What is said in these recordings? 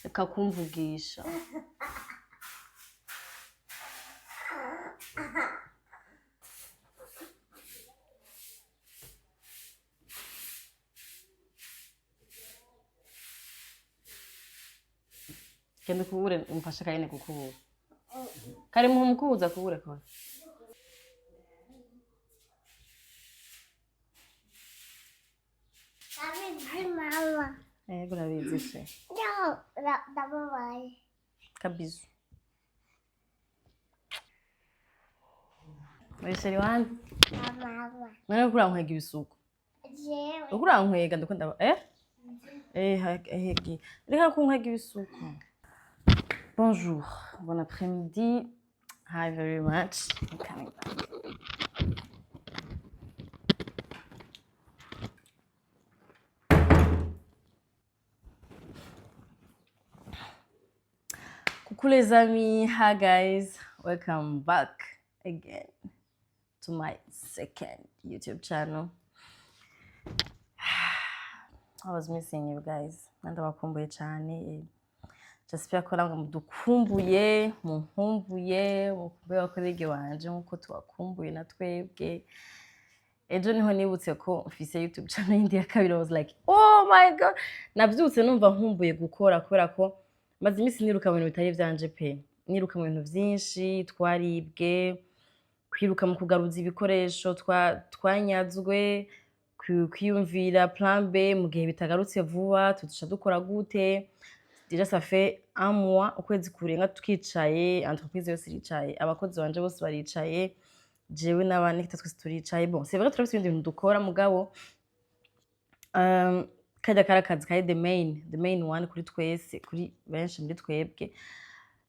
Reka kumvugisha. Genda ukubure, umfashe kayine gukubura. Kari muha umukubuza akubure kora. Ndabizi mama. Yego, urabizi se. Yo, ndababaye. Kabizu. Uri chéri wanje. Mama. None uriko urankwega ibisuko. Jewe. Uriko urankwega, ndiko ndaba eh? Eh, hegi. Reka kunkwega ibisuko. Bonjour, bon après-midi. Hi very much. I'm coming back. Coucou les amis, hi guys, welcome back again to my second YouTube channel. I was missing you guys. Ndabakumbuye cyane. J'espère ko namwe mudukumbuye, munkumbuye, mukumbuye aba collègues banje nkuko tubakumbuye na twebwe. Ejo niho nibutse ko mfise YouTube channel yindi ya kabiri. I was like, "Oh my God." Navyutse numva nkumbuye gukora kubera ko maze iminsi niruka mu bintu bitari ivyanje pe. Niruka mu bintu vyinshi, twaribwe, kwiruka mu kugaruza ibikoresho twanyazwe, kwiyumvira plan B mu gihe bitagarutse vuba, tuzoca dukora gute? Déjà ça fait un mois, ukwezi kurenga twicaye, entreprise yose iricaye, abakozi banje bose baricaye, jewe n'abanikita twese turicaye. Bon, c'est vrai, turafise ibindi bintu dukora, mugabo karya kari akazi kari the main one kuri twese, kuri benshi muri twebwe.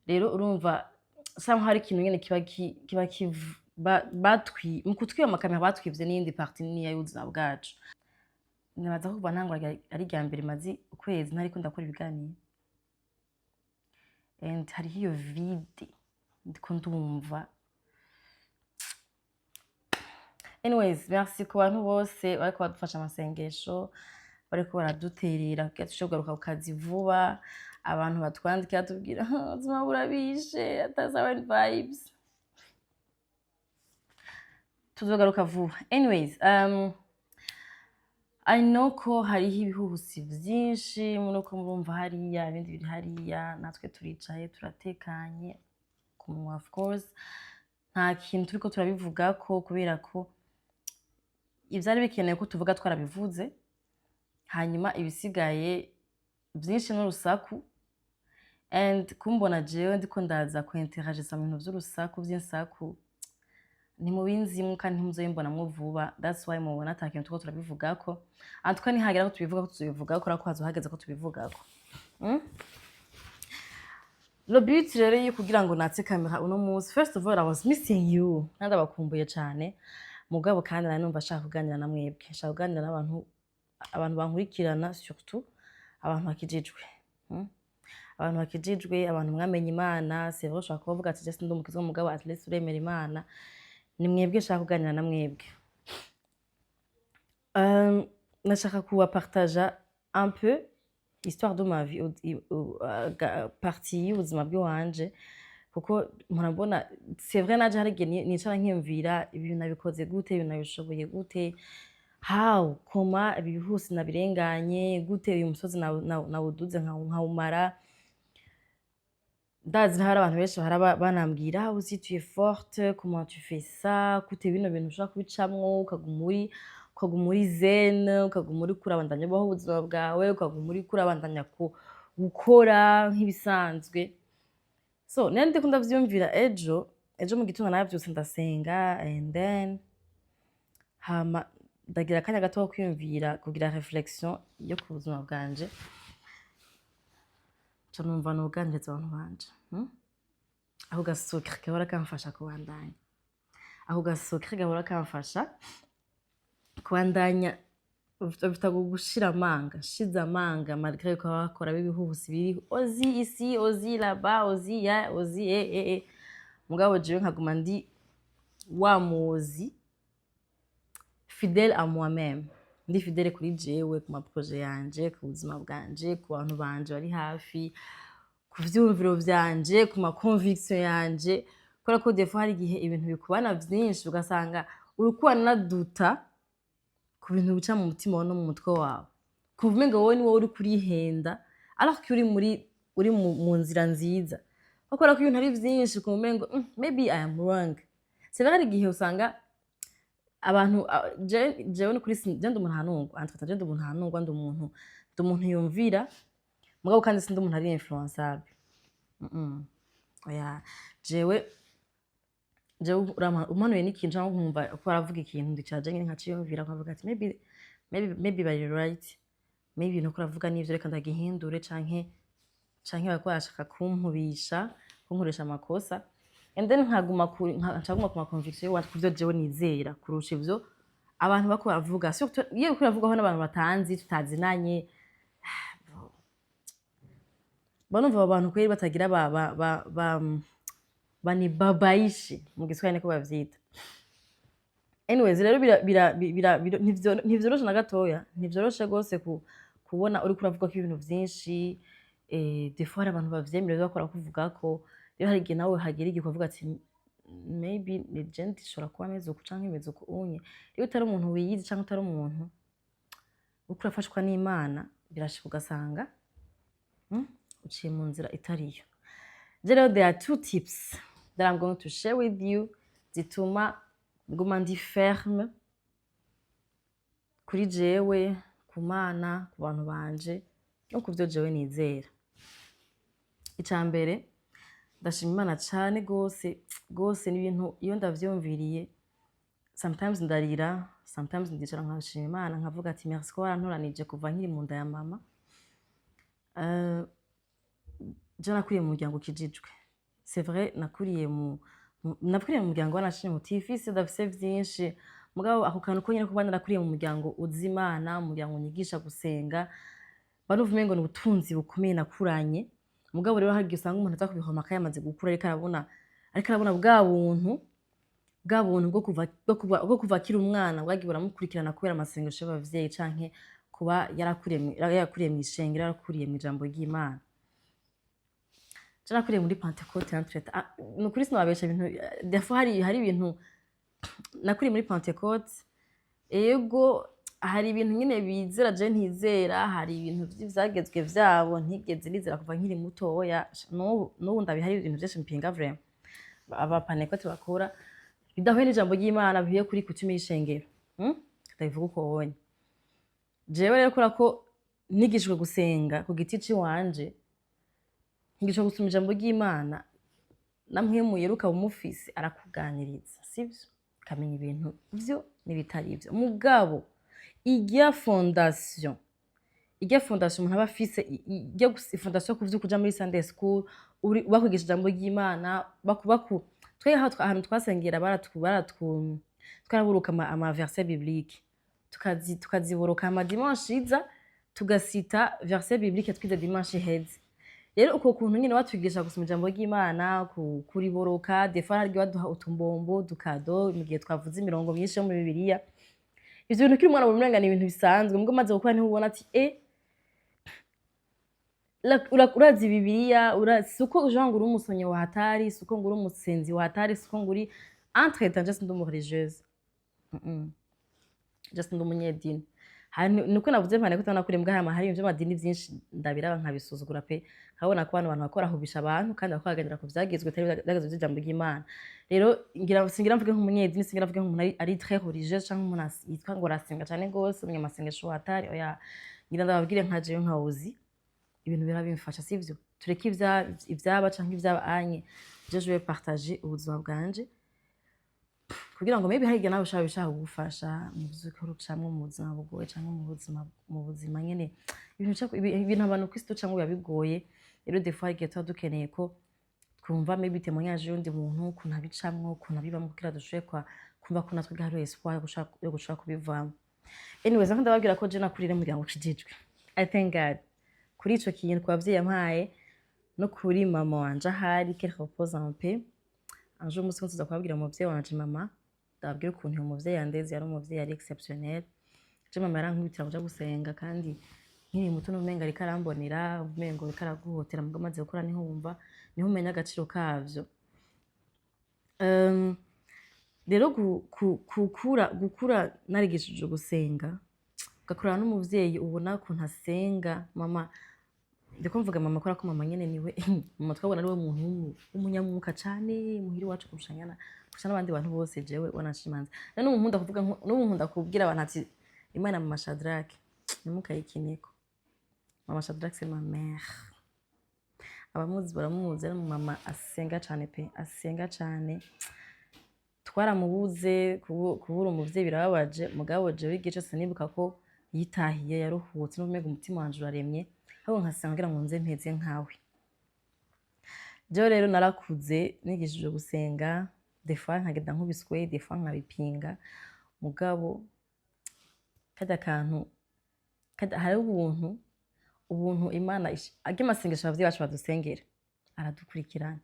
Rero urumva sa nkaho hari ikintu nyene kiba kiba batwi mu kutwiba amakamera, batwivye n'iyindi partie niniya y'ubuzima bwacu. Nibaza ko kuva ntangura ari irya mbere maze ukwezi ntariko ndakora ibiganiro, and hariho iyo vide ndiko ndumva. Anyways, merci ku bantu bose bariko badufasha amasengesho, bariko baraduterera kugira dushobore kugaruka ku kazi vuba, abantu batwandikira batubwira ubuzima burabishe, atazawen vibes, tuzogaruka vuba. Anyways, I know ko hariho ibihuhusi vyinshi muri uko murumva hariya, ibindi biri hariya, natwe turicaye turatekanye ku munwa, of course nta kintu turiko turabivugako kubera ko ivyari bikenewe ko tuvuga twarabivuze, hanyuma ibisigaye vyinshi n'urusaku. And kumbona jewe ndiko ndaza kuinteragisa mu bintu vy'urusaku vy'insaku, ntimubinzimwo kandi ntimuzobimbonamwo vuba. That's why mubona ata kintu turiko turabivugako. En tout cas, nihagera ko tubivugako tuzobivugako, ariko hazoba hageze ko tubivugako. Le but rero yo kugira ngo natse kamera uno munsi, first of all, I was missing you, kandi abakumbuye cane, mugabo kandi nari numva nshaka kuganira na mwebwe, nshaka kuganira n'abantu, abantu bankurikirana, surtout abantu bakijijwe, Abantu bakijijwe, abantu mwamenye Imana. C'est vrai, ushobora kuba uvuga ati just ndi umukizwa, mugabo at least uremera Imana. Ni mwebwe nshaka kuganira na mwebwe. Nashaka kubapartaja un peu histoire de ma vie, partie y'ubuzima bw'iwanje, kuko mpora, c'est vrai, naje hari igihe nicara nkiyumvira: ibintu nabikoze gute, ibintu nabishoboye gute, how koma ibi bihusi nabirenganye gute, uyu musozi nawuduze nkawumara. Ndazi hari abantu benshi bahora banambwira: "Ah, aussi tu es forte, comment tu fais ça, gute bino bintu ushobora kubicamwo ukaguma uri zen, ukaguma uriko urabandanya ubaho ubuzima bwawe, ukaguma uriko urabandanya gukora nk'ibisanzwe?" So nari ndiko ndavyiyumvira ejo. Ejo mu gitondo naravyutse ndasenga, and then hama ndagira akanya gato ko kwiyumvira, kugira réflexion yo ku buzima bwanje, nca numva noganiriza abantu banje, Ako gasukari gahora kamfasha kubandanya, ako gasukari gahora kamfasha kubandanya, bita gushira amanga, nshize amanga malgré ko bakora b'ibihuhusi biri ozi ici, ozi là-bas, ozi ya ozi eh eh eh, mugabo jewe nkaguma ndi wa muzi, fidèle à moi-même. Ndi fidèle kuri jewe, ku ma projets yanje, ku buzima bwanje, ku bantu banje bari hafi, ku vyumviro vyanje, ku ma convictions yanje, kubera ko des fois hari igihe ibintu bikubana vyinshi, ugasanga uriko uranaduta ku bintu bica mu mutima wawe no mu mutwe wawe, kumva umenga wowe ni wowe uriko urihenda, alors que uri mu nzira nziza. Kubera ko ibintu ari vyinshi, ukumva umengo maybe I am wrong. C'est vrai, hari igihe usanga abantu jewe nukuri je ndi umuntu ahanurwa, en tout cas je ndi umuntu ahanurwa, ndi umuntu yumvira, mugabo kandi sindi umuntu ari influençable. Oya, jewe umpanuye n'ikintu canke nkumva ko baravuga ikintu, ndicara je nyene nkaciyumvira, nkavuga ati maybe bari right, maybe ibintu ko uravuga nivyo, reka ndagihindure, canke bariko barashaka kumpubisha, kunkoresha amakosa, and then nkaguma ku ma convictions yiwanje, kuvyo jewe nizera, kurusha ivyo abantu bariko baravuga, surtout iyo uriko uravugwaho n'abantu batanzi, tutazinanye. Mba numva abo bantu kweri batagira ba banibabaishe, mu Giswahili niko bavyita. Anyways, rero ntivyoroshe na gatoya, ntivyoroshe gose kubona uriko uravuga ko ibintu vyinshi. Des fois hari abantu bavyemera bakora kuvugako. Rero hari igihe nawe hagera igihe ukavuga ati maybe ni je ndishobora kuba meze uku canke meze uku unye. Iyo utari umuntu wiyizi canke utari umuntu uriko urafashwa n'Imana, birashika ugasanga uciye mu nzira itariyo. Je rero, there are two tips that I'm going to share with you zituma nguma ndi ferme kuri jewe, ku Mana, ku bantu banje no ku vyo jewe nizera. Ica mbere, ndashima Imana cane gose gose. N'ibintu iyo ndavyumviriye, sometimes ndarira, sometimes ndicara nkashima Imana, nkavuga ati merci ko warantoranije kuva nkiri mu nda ya mama. Je nakuriye mu muryango ukijijwe, c'est vrai. Nakuriye mu muryango wanashimye mutifise, udafise vyinshi, mugabo ako kantu konyene kuba narakuriye mu muryango uzi Imana, umuryango unyigisha gusenga, mba numva umengo ni ubutunzi bukomeye nakuranye. Mugabo rero hari igihe usanga umuntu aza kubihomaka yamaze gukura, ariko arabona bwa buntu bwo kuva akiri umwana bwagiye buramukurikirana kubera amasengesho y'abavyeyi, canke kuba yarakuriye mw'ishengero, yarakuriye mw'ijambo ry'Imana. Je nakuriye muri Pentecôte entre. Ah, ni ukuri sinababesha, ibintu des fois hari ibintu, nakuriye muri Pentecôte, ego, hari ibintu nyine bizera je ntizera, hari ibintu vy'ivyagezwe vyabo ntigeze nizera kuva nkiri mutoya. N'ubu ndabihari, ibintu vyinshi mpinga vraiment abapantekote bakora bidahuye n'ijambo ry'Imana, bihuye kuri coutume y'ishengero, Ndabivuga uko wonye. Jewe rero, kubera ko nigishijwe gusenga ku giti ciwanje, nkigishwa gusoma ijambo ry'Imana, namwe ukaba umufise arakuganiriza, sivyo, ukamenya ibintu vyo n'ibitari ivyo. Mugabo irya fondation umuntu aba afise, irya fondation yo kuvyuka uja muri Sunday school, uri bakwigisha ijambo ry'Imana, baku baku twe ahantu twasengera baratu twaraburuka ama verset biblique, tukaziboroka ama dimanche iza tugasita verset biblique twize dimanche iheze. Rero uko kuntu nyine batwigisha gusoma ijambo ry'Imana, kuriboroka, des fois hari baduha utumbombo dukado mu gihe twavuze imirongo myinshi yo muri Bibiliya. Ivyo bintu ukiri umwana umenga ni ibintu bisanzwe, mugabo umaze gukura niho ubona ati urazi Bibiliya, si uko uja ngo uri umusomyi wa hatari, si uko ngo uri umusenzi wa hatari, si uko ngo uri entre temps. Just ndi umu religieuse. Just ndi umunyedini. Nuko navuze mpane ko nakuriye mbwa hari ibintu vy'amadini vyinshi ndabiraba nkabisuzugura pe, nkabona ko bano bantu bakora hubisha abantu kandi bakora bagendera ku vyagezwe bitari vyagezwe vy'ijambo ry'Imana. Rero ngira singira mvuge nk'umunyedini, singira mvuge nk'umuntu ari très religieux, canke umuntu yitwa ngo arasenga cane gose, umunyamasengesho wa hatari, oya. Ngira ndababwire nka jewe, nka Ozi, ibintu birabimfasha, sivyo? Tureke ivyaba canke ivyaba anye, je vais partager ubuzima bwanje kugira ngo maybe hari igihe nawe ushaka bishaka kugufasha mu vy'ukuri ucamwo mu buzima bugoye, canke mu buzima nyene ibintu abantu kw'isi ducamwo biba bigoye. Rero des fois hari igihe tuba dukeneye ko twumva maybe témoignage y'undi muntu, ukuntu abicamwo, ukuntu abibamwo, kugira dushobore kumva ko natwe hariho espoir yo gushaka kubivamwo. Anyways, aho ndababwira ko je nakurire mu muryango ukijijwe. I thank God kuri ico kintu, ku bavyeyi yampaye no kuri mama wanje ahari, qu'elle repose en paix. Un jour, umunsi umwe tuza kubabwira umuvyeyi wanje mama, ndababwira ukuntu uyu muvyeyi yandeze, yari umuvyeyi yari exceptionnel. Je mama yarankubitira kuja gusenga, kandi nkiri muto n'umenga ariko arambonera, umengo ariko araguhotera. Muga maze gukura niho wumva, niho umenya agaciro kavyo. Rero gukura narigishijwe gusenga, ugakurana n'umuvyeyi ubona ukuntu asenga. Mama, ndiko mvuga mama kubera ko mama nyene niwe mama twabona ariwe muntu w'umunyamwuka cane muhira iwacu kurusha nyana, kurusha n'abandi bantu bose. Jewe wanashimanze rero n'ubu nkunda kuvuga, n'ubu nkunda kubwira abantu ati: "Imana mama Shadrack ntimukayikineko." Mama Shadrack, c'est ma mère. Abamuzi baramuzi, ari mama asenga cane pe, asenga cane. Twaramubuze. Kubura umuvyeyi birababaje, mugabo jewe igihe cose nibuka ko yitahiye yaruhutse, n'umenga umutima wanje uraremye, ahubwo nkasenga kugira ngo nze mpeze nkawe. Jewe rero narakuze nigishijwe gusenga. Des fois nkagenda nkubiswe, des fois nkabipinga, mugabo karya kantu hariho ubuntu Imana arya amasengesho abavyeyi bacu badusengera aradukurikirana,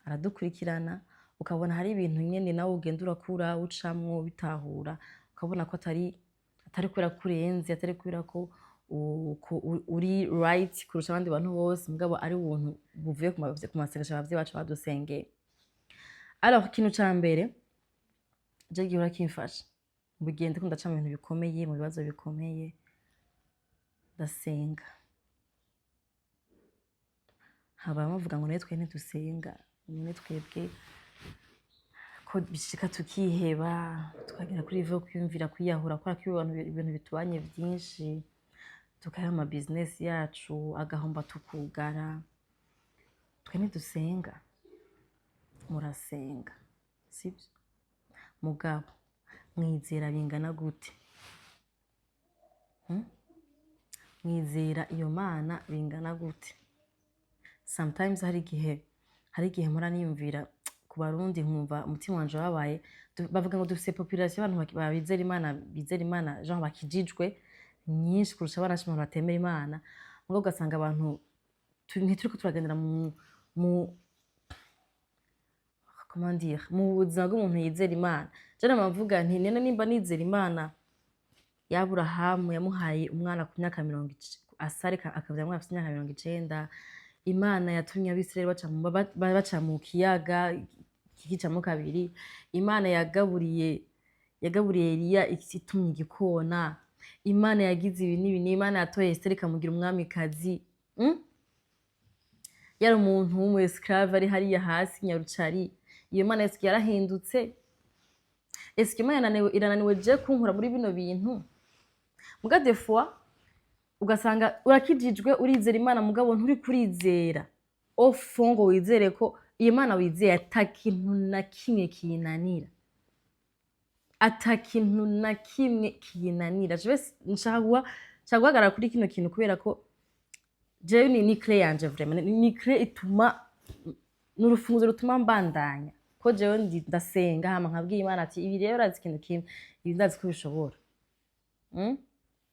aradukurikirana. Ukabona hari ibintu nyene nawe ugenda urakura ucamwo bitahura, ukabona ko atari kubera ko urenze, atari kubera ko uri right kurusha abandi bantu bose, mugabo ari ubuntu buvuye ku masengesho abavyeyi bacu badusengeye. Alors, ikintu ca mbere je gihora kimfasha mu gihe ndiko ndaca mu bintu bikomeye, mu bibazo bikomeye, ndasenga. Haba bavuga ngo nawe twe ntidusenga, none twebwe ko bishika tukiheba, tukagera kuri niveau yo kwiyumvira kwiyahura, kubera ko ibintu bitubanye vyinshi, tukaha ama business yacu agahomba, tukugara, twe ntidusenga? Murasenga, sibyo? Mugabo mwizera bingana gute? Mwizera iyo Mana bingana gute? Sometimes hari igihe mpora niyumvira ku Barundi, nkumva umutima wanje wabaye. Bavuga ngo dufise population y'abantu bizera Imana, bizera Imana, genre bakijijwe nyinshi kurusha abana abantu batemera Imana. Mugabo ugasanga abantu ntituriko turagendera mu comment dire, mu buzima bw'umuntu yizera Imana. Je nama mvuga nti: "Nene nimba nizera Imana y'Aburahamu yamuhaye umwana ku myaka mirongo asareka akavyara umwana afise imyaka 90, Imana yatumye Abisirayeli baca mu kiyaga kikicamo kabiri, Imana yagaburiye Eliya itumye igikona, Imana yagize ibi n'ibi, n'Imana yatoye Esiteri ikamugira umwamikazi, Yari umuntu w'umu esclave ari hariya hasi nyarucari. Iyo Mana est-ce que yarahindutse? Est-ce que Imana irananiwe je kunkura muri bino bintu?" Muga des fois ugasanga urakijijwe, urizera Imana, mugabo nturi kurizera au fond ngo wizere ko iyo Mana wizeye ata kintu na kimwe kiyinanira, ata kintu na kimwe kiyinanira. Je vais nshaka guhagarara kuri kino kintu kubera ko jewe ni clé yanje vraiment, ni clé ituma, ni urufunguzo rutuma mbandanya, ko jewe ndasenga hama nkabwira Imana ati: "Ibi rero urazi ikintu kimwe, ibi ndazi ko ubishobora.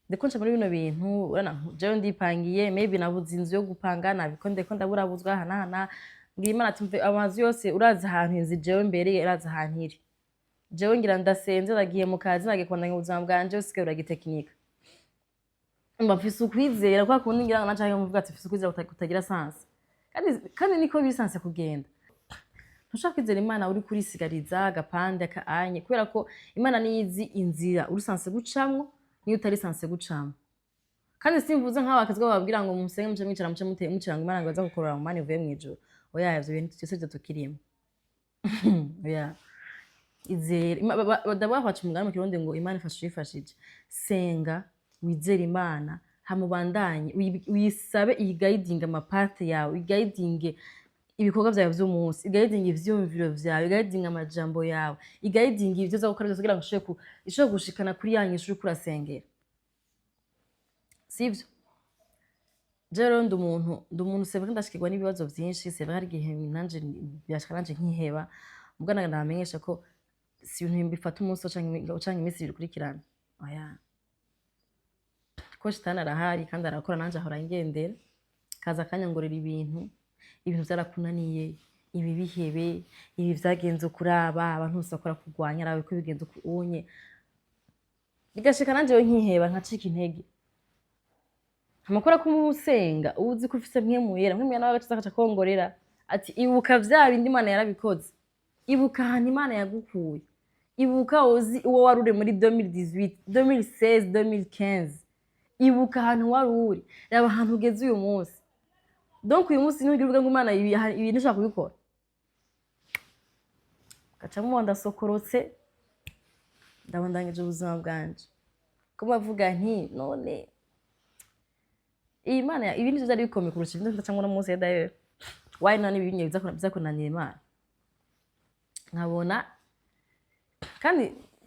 Ndiko nca muri bino bintu, urabona jewe ndipangiye, maybe nabuze inzu yo gupanga, nabiko ndiko ndaburabuzwa aha n'aha n'aha." Mbwira Imana ati: "Mve amazu yose, urazi ahantu inzu jewe mbereye, urazi ahantu iri. Jewe ngira ndasenze, nagiye mu kazi, nagiye kubandanya ubuzima bwanje, usigaye uragitekinika." Mba mfise ukwizera kwa kundi ngira ngo nacanke muvuga ati mfise ukwizera kutagira sens, kandi niko bisanse kugenda. Ntushobora kwizera Imana uri kurisigariza agapande aka anye, kubera ko Imana niyo izi inzira uri censé gucamwo niyo utari censé gucamwo. Kandi simvuze nk'abo bakizwa bababwira ngo musenge, muce mwicara, muce mucira ngo Imana ngo iza gukorora mu mani ivuye mw'ijuru. Oya, ivyo bintu twese ivyo tukirimo. Oya, izere. Ndavuga baca umugani mu Kirundi ngo Imana ifasha uyifashije. Senga, wizere Imana, hama ubandanye uyisabe iyiguidinge ama path yawe, iguidinge ibikorwa vyawe vy'umunsi, iguidinge ivyiyumviro vyawe, iguidinge amajambo yawe, iguidinge ivyo uza gukora vyose kugira ngo ishobore gushikana kuri ya nyishu uriko urasengera, sivyo? Je rero ndi umuntu, c'est vrai, ndashikirwa n'ibibazo vyinshi, c'est vrai, hari igihe nanje birashika nanje nkiheba. Mugabo ndabamenyesha ko si ibintu bifata umunsi canke iminsi 2 ikurikirana. Oya, ko shitani arahari kandi arakora, nanje ahora angendera, kaza akanyongorera ibintu vyarakunaniye, ibi bihebe, ibi vyagenze ukuraba abantu bose bakora kurwanya, arabe ko bigenze uku unye. Bigashika nanje nkiheba, nkacika intege. Amakuru ko usenga uba uzi ko ufise Mpwemu Yera. Mpwemu Yera nawe agaca akaca kongorera ati: "Ibuka vya bindi Imana yarabikoze, ibuka ahantu Imana yagukuye, ibuka uzi uwo wari uri muri 2018, 2016, 2015, ibuka ahantu wari uri, raba ahantu ugeze uyu munsi." Donc uyu munsi ntugira uvuga ngo Imana ibi ntushobora kubikora. Gaca mubona ndasokorotse, ndabandanyije ubuzima bwanje, ko bavuga nti: "None iyi Mana, ibi nivyo vyari bikomeye kurusha ibindi ndacamwo uno munsi?" D'ailleurs, why none ibi binye biza kunanira Imana? Nkabona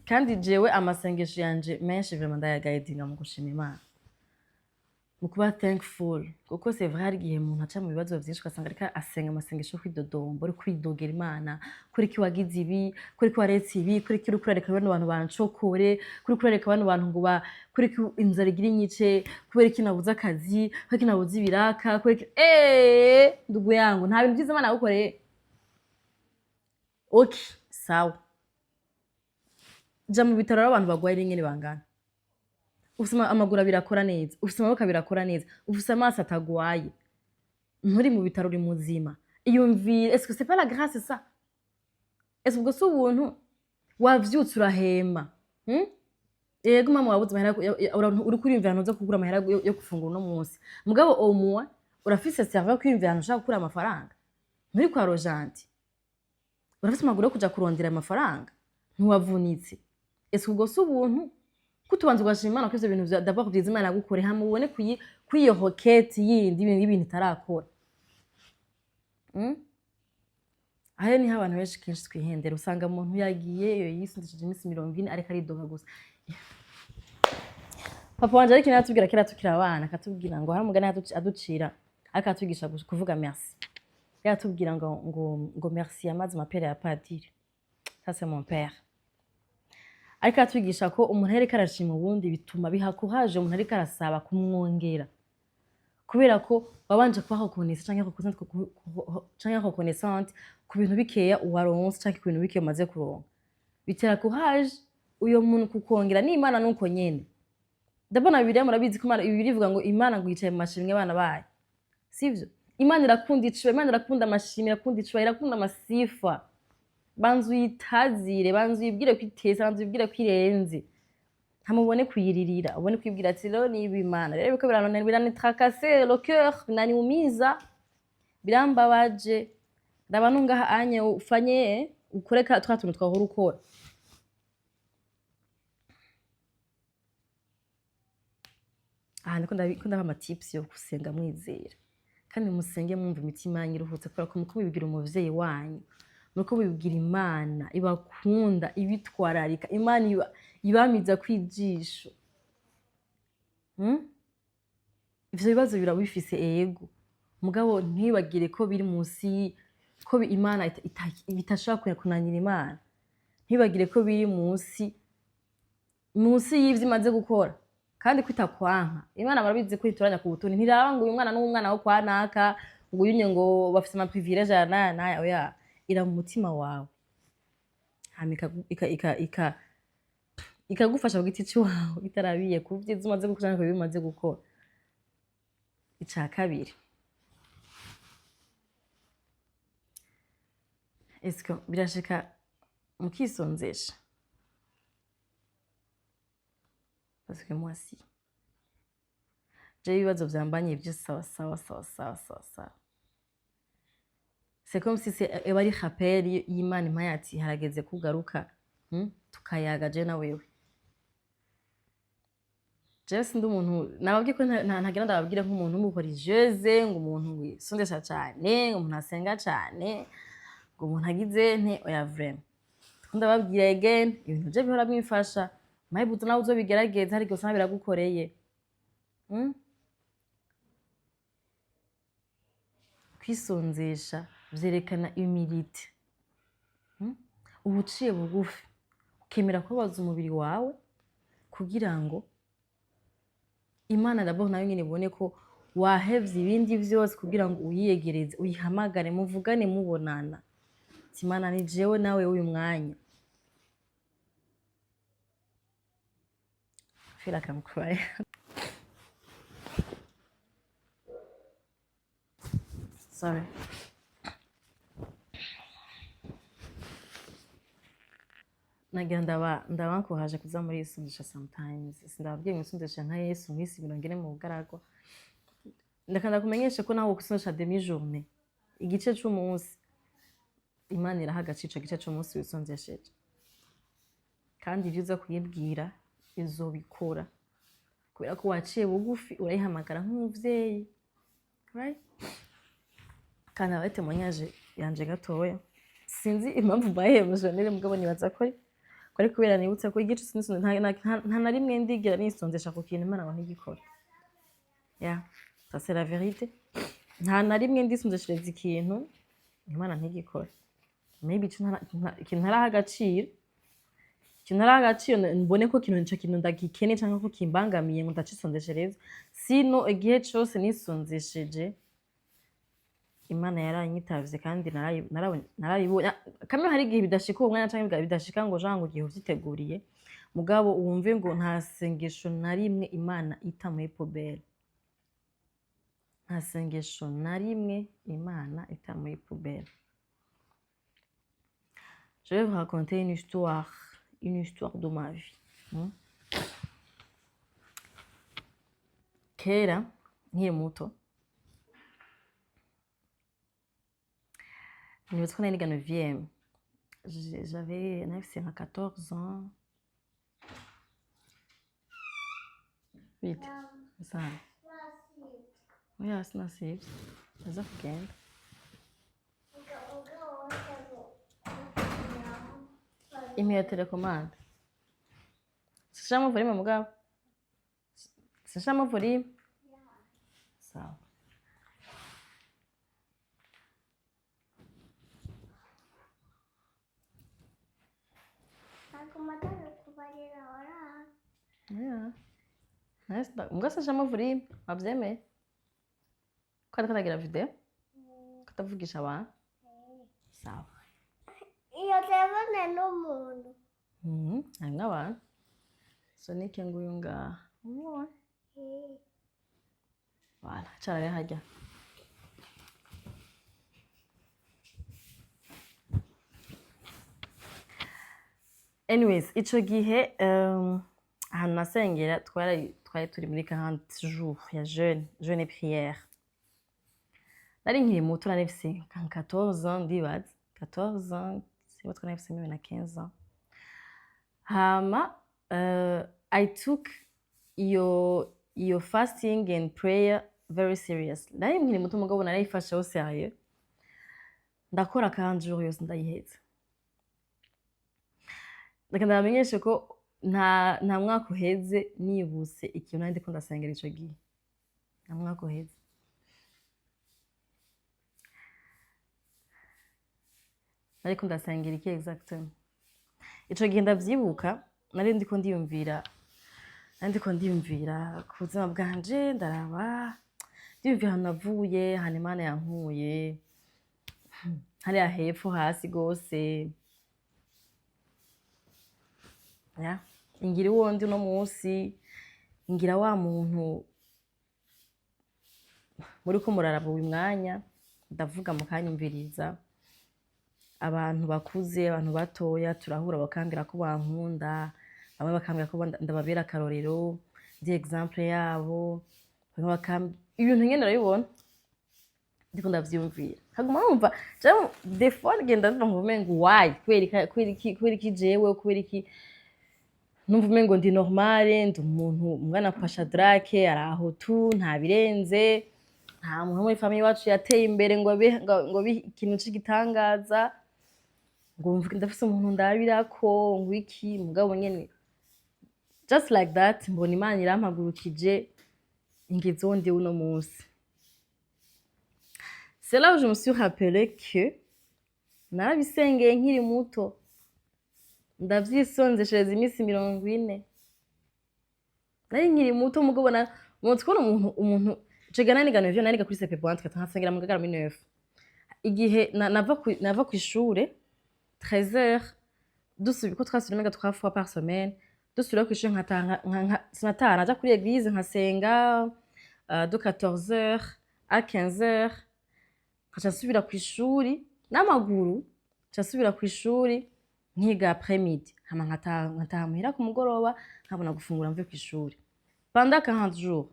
kandi jewe amasengesho yanje menshi vraiment ndayagayidinga mu gushima Imana, mu kuba thankful, kuko c'est vrai, hari igihe umuntu aca mu bibazo vyinshi, ugasanga ariko asenga amasengesho yo kwidodomba, uri kwidogera Imana: "Kuri ki wagize ibi? Kuri ki waretse ibi? Kuri ki uriko urareka bano bantu bancokore? Kuri ki urareka bano bantu ngo ba? Kuri ki inzara igira inyice? Kubera iki nabuze akazi? Kubera iki nabuze ibiraka? Kubera iki?" Ndugu yangu, nta bintu vyiza Imana yagukoreye? Okay, sawa, ja mu bitaro rero, abantu bagwaye n'ingene bangana. Ufise amaguru abiri akora neza, ufise amaboko abiri akora neza, ufise amaso atagwaye, nturi mu bitaro, uri muzima. Iyumvire, est-ce que c'est pas la grâce, ça? Est-ce ubwo si ubuntu? Wavyutse urahema, Yego mama, wabuze amahera, uri kuriyumvira ahantu uza kugura amahera yo gufungura uno munsi, mugabo au moins urafise cerveau yo kwiyumvira ahantu ushaka gukura amafaranga. Nturi kwa rojanti, urafise amaguru yo kuja kurondera amafaranga, ntiwavunitse. Ese ubwo si ubuntu? Kutubanza ugashima Imana ko ivyo bintu d'abord vyiza Imana yagukore, hama ubone kuyiyo requête yindi y'ibintu itarakora, Aho niho abantu benshi kenshi twihendera. Usanga umuntu yagiye yisundishije iminsi 40 ariko aridoga gusa. Papa wanje ariko aratubwira kera tukiri abana, akatubwira ngo hari umugani aducira, ariko aratwigisha kuvuga merci. Yaratubwira ngo merci yamaze amapera ya padiri. Ça, c'est mon père. Ariko aratwigisha ko umuntu ariko arashima ubundi bituma biha courage umuntu ariko arasaba kumwongera, kubera ko wabanje kuba reconnaissant canke reconnaissante ku bintu bikeya uwaronse canke ku bintu bikeya umaze kuronka, bitera courage uyo muntu kukongera. N'Imana nuko nyene. Ndabona Bibiliya, murabizi ko Imana, Bibiliya ivuga ngo Imana ngo yicaye mu mashimwe abana bayo, sivyo? Imana irakunda icubahiro, Imana irakunda amashimwe, irakunda icubahiro, irakunda amasifa. Banza uyitazire, banza uyibwire ko itesa, banza uyibwire ko irenze, ntamubone kuyiririra, ubone kwibwira ati: "Rero niba Imana rero biriko biranitrakase le cœur, binaniumiza, birambabaje, ndaba nungaha anye ufanye ukore ka twa tuntu twahora ukora." Aha ndiko ndaba ama tips yo gusenga mwizera, kandi musenge mwumva imitima yanyu iruhutse, kubera ko muriko mubibwira umuvyeyi wanyu, muriko mubibwira Imana ibakunda, ibitwararika, Imana ibamiza kwijisho, Ivyo bibazo birabifise, ego, mugabo ntibagire ko biri munsi, ko Imana bitashobora kunanira Imana. Ntibagire ko biri munsi y'ivyo imaze gukora, kandi kwitakwanka. Imana barabizi ko itoranya ku butoni, ntiraba ngo uyu mwana n'umwana wo kwa naka, ngo uyu nye ngo bafise ama privilège aya n'aya n'aya. Oya, ira mu mutima wawe, hama ikagufasha ku giti ciwawe, itarabiye ku vyiza umaze gukora canke ku bibi umaze gukora. Ica kabiri, est-ce que birashika mukisonzesha? Parce que moi, si jewe ibibazo vyambanye vyose, sawa sawa sawa sawa sawa sawa, c'est comme si c'est eba ari rappel y'Imana impaye ati: "Harageze kugaruka, Tukayaga je na wewe." Jewe sindi umuntu nababwiye ko ntagira ndababwire nk'umuntu w'umureligieuse, ngo umuntu wisondesha cane, ngo umuntu asenga cane, ngo umuntu agize nte. Oya, vraiment ndababwira again, ibintu je bihora bimfasha. Mayibuzo nawe uzobigerageza, hari igihe usanga biragukoreye, Kwisonzesha vyerekana humilité, Uba uciye bugufi, ukemera kubabaza umubiri wawe kugira ngo Imana d'abord nayo nyene ibone ko wahevye ibindi vyose kugira ngo uyiyegereze, uyihamagare, muvugane, mubonana. Ati: "Imana, ni jewe nawe uyu mwanya." Feel like I'm crying. Sorry. Nagira ndabankuhaje kuza muri isundisha sometimes. Sindababwiye ngo isundisha nka Yesu mwisi 40 mu bugaragwa. Ndakanda kumenyesha ko nawe ukusundisha demi journée, igice c'umunsi, Imana iraha agaciro ico gice c'umunsi wisonzesheje, kandi ivyo uza kuyibwira izobikora kubera ko waciye bugufi urayihamagara nk'umuvyeyi, right? Kandi abaye témoignage yanje gatoya. Sinzi impamvu mbaye émotionnelle, mugabo nibaza ko ari kubera nibutse ko igice sinisonze nta na rimwe ndigira nisonzesha ku kintu Imana ngo ntigikora. Yeah, ça c'est la vérité. Nta na rimwe ndisonzeshereza ikintu Imana ntigikora. Maybe ico ikintu ntaraha agaciro, ikintu ntaraha agaciro, mbone ko ikintu ico kintu ndagikeneye canke ko kimbangamiye ngo ndacisondeshereza. Sino igihe cose nisonzesheje, Imana yaranyitavye kandi narayibonye. Kamwe hari igihe bidashika uwo mwanya canke bidashika ngo genre ngo igihe uvyiteguriye, mugabo wumve ngo nta sengesho na rimwe Imana ita muri poubelle, nta sengesho na rimwe Imana ita muri poubelle. Je vais vous raconter une histoire, une histoire de ma vie. Kera nkiri muto, nibutse ko nari niga neuvième. J'avais nafise nka 14 ans. Bite? Sawa. Oya, sinasivye, aza kugenda. Imwe ya télécommande. Sishiramo volume, mugabo sishiramo volume. Sawa. Ntabwo kubarira waraha. Yeah. Nice. Mbwa sishiramo volume, wavyemeye ko ariko ndagira vidéo ko atavugisha abantu. Sawa. Iyo telefone n'umuntu. Harimwo abantu. Sonike nguyu ngaha, umubonye? Voilà, cara rero harya. Anyways, ico gihe ahantu nasengera twari turi muri 40 jours ya jeûne et prière. Nari nkiri muto, nari mfise nka 14 ans, ndibaza 14 ans, siba twari nari mfise même na 15 ans. Hama I took iyo fasting and prayer very serious. Nari nkiri muto, mugabo narayifashe au sérieux. Ndakora 40 jours yose ndayiheza. Reka ndabamenyeshe ko nta mwaka uheze nibutse ikintu nari ndiko ndasengera ico gihe. Nta mwaka uheze. Nariko ndasengera iki exactement? Ico gihe ndavyibuka, nari ndiko ndiyumvira ku buzima bwanje, ndaraba, ndiyumvira ahantu navuye, ahantu Imana yankuye, hariya hepfo hasi gose. Ya, ingira uwo ndi uno munsi, ngira wa muntu muriko muraraba uyu mwanya, ndavuga mukanyumviriza. Abantu bakuze, abantu batoya, turahura bakambwira ko bankunda, bamwe bakambwira ko ndababera akarorero, ndi exemple yabo, bamwe bakambwira ibintu nyene urabibona. Ndiko ndavyiyumvira, nkaguma numva jewe des fois ngenda numva nkumva umengo why, kubera iki jewe, kubera iki numva umengo ndi normale, ndi umuntu umwana kwa Shadrake araho tu, nta birenze, nta muntu wo muri famille iwacu yateye imbere ngo abe ikintu c'igitangaza, ngo mvuge ndafise umuntu ndabirako ngo iki. Mugabo nyene just like that mbona Imana irampagurukije, ingize uwo ndi uno munsi. C'est là où je me suis rappelé que narabisengeye nkiri muto, ndavyisonzeshereza iminsi 40. Nari nkiri muto, mugabo na umuntu kubona umuntu ico gihe nari niga neuvième, nari niga kuri CP Pointe, nkasengera mu Ngagara muri neuf. Igihe nava kw'ishure 13h, dusubi ko twasubira umenga trois fois par semaine. Dusubira kw'ishure, nkataha, sinataha, naja kuri église nkasenga de 14h à 15h, nkaca nsubira kw'ishuri n'amaguru, nkaca nsubira kw'ishuri nkiga après midi, hama nkataha muhira ku mugoroba, nkabona gufungura mvuye kw'ishuri pendant 40 jours.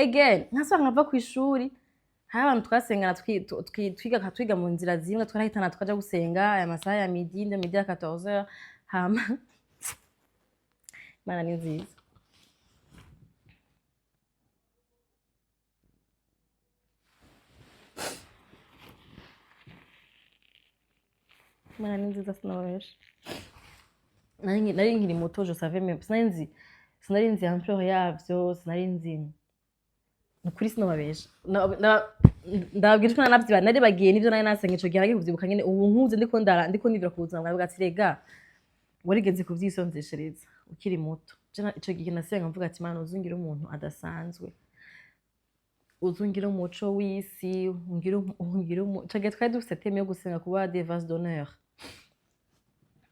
Again nkasubira nkava kw'ishuri, hari abantu twasengana, twiga mu nzira zimwe, twarahitana tukaja gusenga aya masaha ya midi, de midi à 14h. Hama Imana ni nziza. Imana ni nziza, sinababesha. Nari nkiri muto, je savais, mais sinari nzi ampleur yavyo, sinari nzi. Ni ukuri sinababesha. Ndababwira ko nanavyiba nari bagiye nivyo nari nasenga ico gihe, nagiye kuvyibuka nyene ubu nkuze, ndiko ndara, ndiko nivira ku buzima bwawe, ati rega warigeze kuvyisonzeshereza ukiri muto. Ico gihe nasenga mvuga ati: "Mana, uzungire umuntu adasanzwe, uzungire umuco w'isi, ungire ico gihe twari dufise thème yo gusenga kuba des vases d'honneur.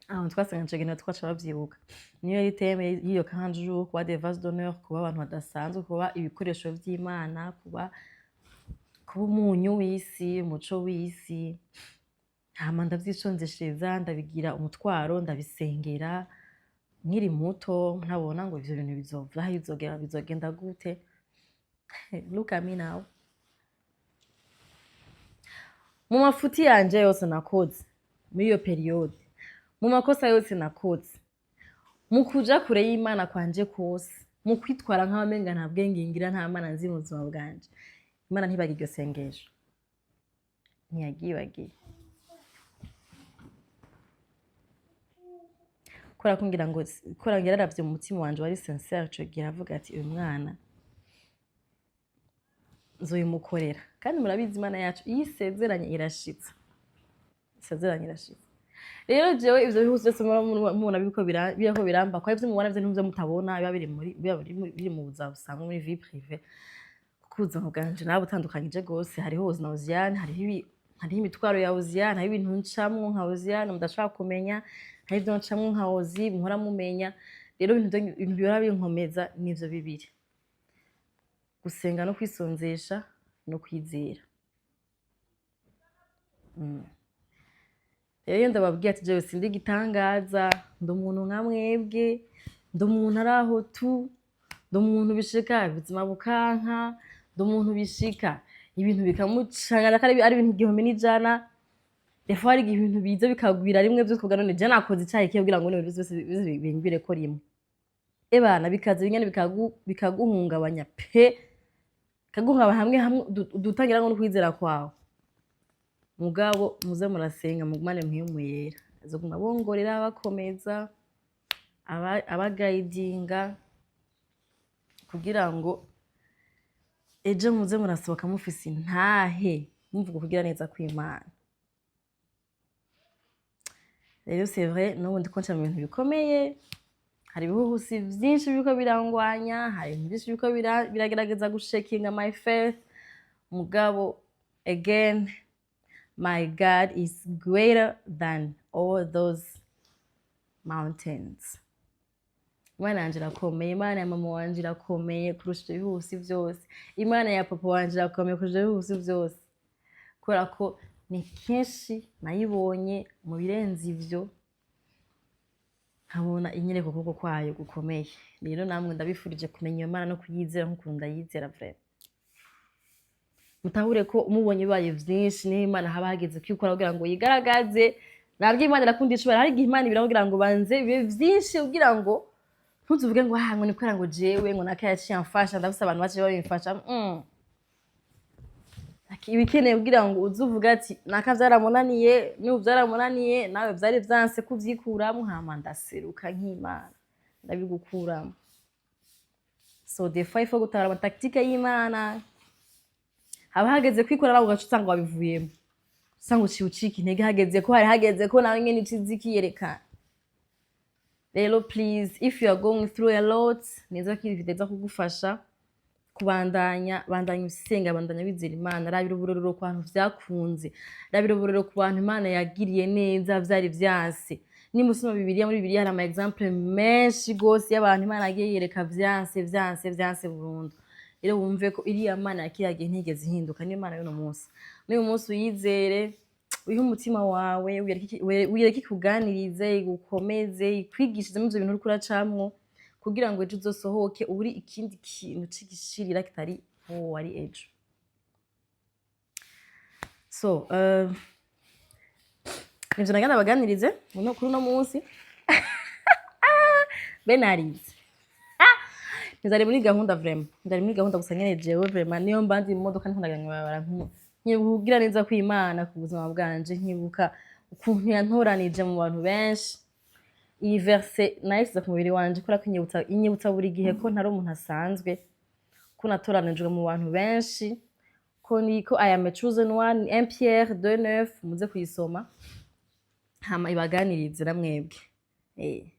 Ahantu twasenga ico gihe niho twaca bavyibuka, niyo yari thème y'iyo 40 jours: kuba des vases d'honneur, kuba abantu badasanzwe, kuba ibikoresho vy'Imana, kuba umunyu w'isi, umuco w'isi. Hama ndavyisonzeshereza, ndabigira umutwaro, ndabisengera nkiri muto, ntabona ngo ivyo bintu bizova bizogera, bizogenda gute. Look at me now. Mu mafuti yanje yose nakoze muri iyo période, mu makosa yose nakoze, mu kuja kure y'Imana kwanje kose, mu kwitwara nk'abamenga nta bwenge ngira, nta Mana nzi mu buzima bwanje, Imana ntibagira iryo sengesho, ntiyagibagiye. Kubera ko ngira ngo kubera ngo yararavye mu mutima wanje wari sincère ico gihe, aravuga ati: "Uyu mwana nzoyimukorera." Kandi murabizi, Imana yacu iyo isezeranye irashitsa, isezeranye irashitsa. Rero jewe ivyo bihuzu vyose mubona biriko biramba, kwa ivyo mubona, ivyo n'ivyo mutabona, biba biri muri biba biri mu buzima busanzwe, muri vie privée, kuko ubuzima bwanje nawe butandukanyije gose. Hariho ubuzima Hoziyane, hariho imitwaro ya Hoziyane, hariho ibintu ncamwo nka Hoziyane mudashobora kumenya, hari ivyo ncamwo nka Hozi muhora mumenya. Rero ibintu bihora binkomeza nivyo bibiri: gusenga no kwisonzesha no kwizera. Rero iyo ndababwiye ati jewe sindi igitangaza, ndi umuntu nka mwebwe, ndi umuntu ari aho tu, ndi umuntu bishika ubuzima bukanka, ndi umuntu bishika ibintu bikamucangana, ko ari ibintu 1000 n'ijana. Des fois hari igihe ibintu biza bikagwira rimwe vyose, ukavuga: "None je nakoze icayi kihe kugira ngo none ibintu vyose bize bingwireko rimwe?" Ebana, bikaza bingene bikaguhungabanya pe, bikaguhungabanya hamwe hamwe dutangira no kwizera kwawe. Mugabo muze murasenga, mugumane Mpwemu Yera, azoguma bongorera, bakomeza, abagayidinga kugira ngo ejo muze murasohoka mufise intahe, muvuga kugira neza kw'Imana. Rero c'est vrai, n'ubu ndiko nca mu bintu bikomeye, hari ibihuhusi vyinshi biriko birangwanya, hari ibintu vyinshi biriko biragerageza gushakinga my faith. Mugabo again, my God is greater than all those mountains. Imana yanje irakomeye, Imana ya mama wanje irakomeye kurusha ivyo bihuhusi vyose, Imana ya papa wanje irakomeye kurusha ivyo bihuhusi vyose, kubera ko ni kenshi nayibonye mu birenze ivyo, nkabona inyereka ukuboko kwayo gukomeye. Rero namwe ndabifurije kumenya iyo Mana no kuyizera nk'ukuntu ndayizera. Vraiment, mutahure ko umubonye bibaye vyinshi, niho Imana haba hageze kwikora kugira ngo yigaragaze. Nabwo Imana irakunda ishobora, hari igihe Imana ibira kugira ngo banze bibe vyinshi, kugira ngo ntuzuvuge ngo ah, ngo ni kubera ngo jewe ngo naka yaciye amfasha, ndafise abantu baciye babimfasha. Ibikeneye kugira ngo uze uvuge ati naka vyaramunaniye, n'ubu vyaramunaniye, nawe vyari vyanse kuvyikuramwo, hama ndaseruka nk'Imana ndabigukuramo. So des fois il faut gutahura ama tactique y'Imana. Haba hageze kwikora nawe, ugaca usanga wabivuyemo, usanga uciye ucika intege, hageze ko hari hageze ko nawe nyene iciza ikiyerekana. Rero please, if you are going through a lot, neza ko iyi video iza kugufasha kubandanya. Bandanya usenga, bandanya wizera Imana. Rabira uburorero ku bantu vyakunze, rabira uburorero ku bantu Imana yagiriye neza vyari vyanse. Nimba usoma Bibiliya, muri Bibiliya hari ama exemple menshi gose y'abantu Imana yagiye yereka vyanse, vyanse, vyanse burundu. Rero wumve ko iriya Mana ya kiriya gihe ntigeze ihinduka, niyo Mana y'uno munsi. N'uyu munsi uyizere, uyihe umutima wawe, uyereke ikuganirize, igukomeze, ikwigishirize muri ivyo bintu uriko uracamwo, kugira ngo ejo uzosohoke uri ikindi kintu c'igishirira kitari uwo wari ejo. So nivyo nagira ndabaganirize kuri uno munsi. Benarize ntizari muri gahunda, vraiment ntizari muri gahunda. Gusa nyene jewe vraiment niyo mba ndi mu modoka ndiko ndagenda mw'ibarabara, nkibuka kugira neza kw'Imana ku buzima bwanje, nkibuka ukuntu yantoranije mu bantu benshi. Iyi verse nayisize ku mubiri wanje kubera ko inyibutsa buri gihe ko ntari umuntu asanzwe, ko natoranijwe mu bantu benshi, ko niko I am a chosen one. 1 Pierre 2:9, muze kuyisoma hama ibaganirize na mwebwe.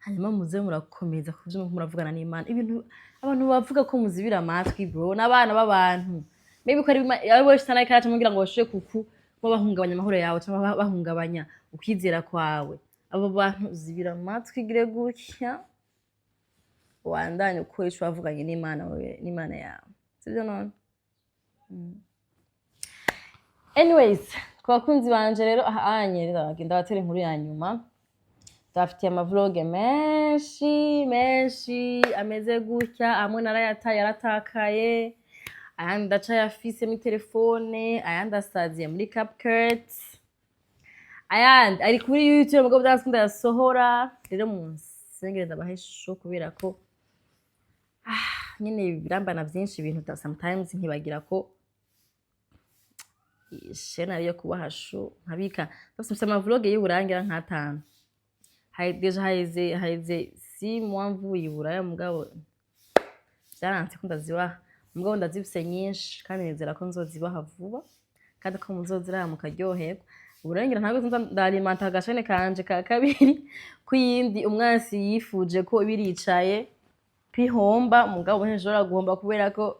Hanyuma muze murakomeza ku vyo muravugana n'Imana. Ibintu abantu bavuga ko muzibira amatwi, bro, n'abana b'abantu, maybe ko ari bo shitani ariko araca mugira ngo bashobore kuba bahungabanya amahoro yawe cyangwa bahungabanya ukwizera kwawe. Abo bantu zibira amatwi, gire gutya, wandanye ukora ico wavuganye n'Imana wewe n'Imana yawe, sivyo none? Anyways, ku bakunzi banje rero, aha anye ndagenda batera inkuru ya nyuma. Ndabafitiye ama vlog menshi menshi ameze gutya. Amwe narayataye, yaratakaye, ayandi ndacayafise muri telefone, ayandi asaziye muri CapCut, ayandi ari kuri YouTube, mugabo byanse ko ndayasohora. Rero munsengere ndabahe show, kubera ko nyene birambana vyinshi ibintu sometimes nkibagira ko chaîne ariyo kubaha show, nkabika. Ndafise ama vlog y'uburangira nk'atanu. Déjà haheze 6 mois mvuye i Buraya, mugabo vyaranse ko ndazibaha. Mugabo ndazifise nyinshi, kandi nizera ko nzozibaha vuba, kandi ko muzoziraba mukaryoherwa. Ubu rero ngira ntabwo nza ndalimenta aga chaîne kanje ka kabiri kw'iyindi umwansi yifuje ko biricaye kwihomba, mugabo ntishobora guhomba kubera ko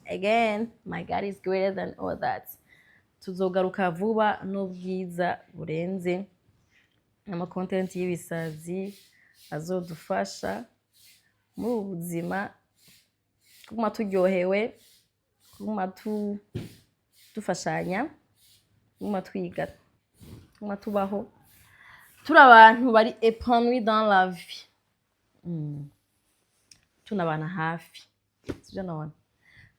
again my God is greater than all that. Tuzogaruka vuba n'ubwiza burenze, ama content y'ibisazi azodufasha muri ubu buzima kuguma turyohewe, kuguma dufashanya, kuguma twiga, kuguma tubaho turi abantu bari épanouis dans la vie. Tunabana hafi, sivyo none?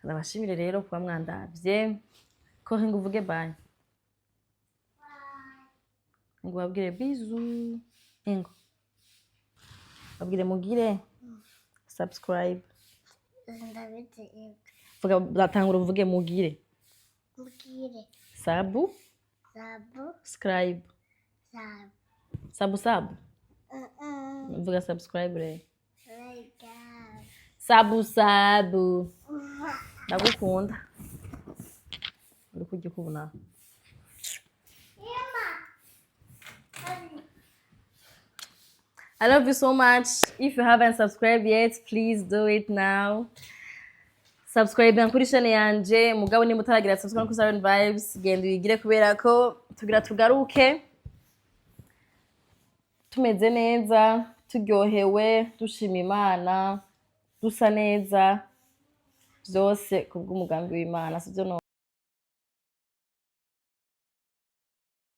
Ndabashimire rero kuba mwandavye. Ko ngo uvuge bye, ngo babwire bisous, ingo babwire mugire subscribe. Ndabizi ibyo. Vuga, batangura uvuge mugire. Mbwire. Sabu. Sabu. Scribe. Sabu. Sabu sabu. Mm-mm. Vuga subscribe rero. Like. Sabu sabu. Ndagukunda, uri kurya uko ubona. Emma. I love you so much. If you haven't subscribed yet, please do it now. Subscribe kuri chaîne yanje, mugabo nimba utaragira subscribe kuri Siren Vibes, genda uyigire, kubera ko tugira tugaruke tumeze neza, turyohewe, dushima Imana, dusa neza, byose kubw'umugambi w'Imana, sibyo none?